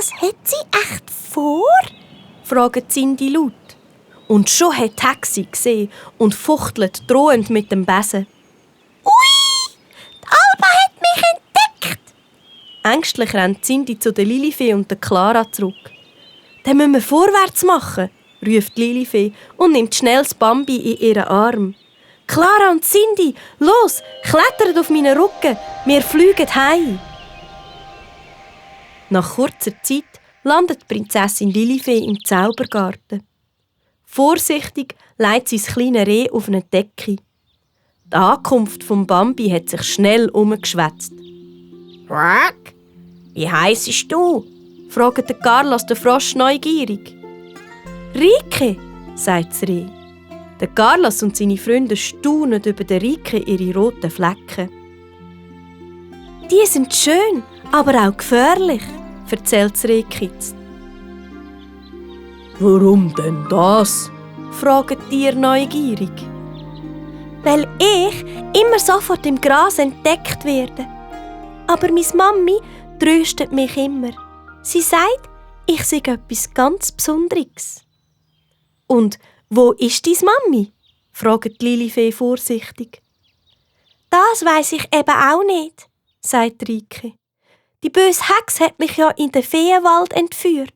Was hat sie echt vor? fragt Cindy laut. Und schon hat die Hexe gesehen und fuchtelt drohend mit dem Besen. Ui, die Alba hat mich entdeckt! Ängstlich rennt Cindy zu der Lilifee und der Clara zurück. «Dann müssen wir vorwärts machen», ruft Lilifee und nimmt schnell das Bambi in ihren Arm. «Clara und Cindy, los, klettert auf meinen Rücken, wir fliegen heim!» Nach kurzer Zeit landet Prinzessin Lilifee im Zaubergarten. Vorsichtig legt sie das kleine Reh auf eine Decke. Die Ankunft vom Bambi hat sich schnell umgeschwätzt. «Quack, wie heissest du?» fragt der Carlos den Frosch neugierig. «Rike», sagt das Reh. Der Carlos und seine Freunde staunen über den Rike ihre roten Flecken. «Die sind schön, aber auch gefährlich», erzählt das Reh kitz. «Warum denn das?» fragen die Tiere neugierig. «Weil ich immer sofort im Gras entdeckt werde. Aber meine Mami tröstet mich immer. Sie sagt, ich sei etwas ganz Besonderes.» «Und wo ist deine Mami?» fragt Lilifee vorsichtig. «Das weiss ich eben auch nicht», sagt Rike. «Die böse Hexe hat mich ja in den Feenwald entführt.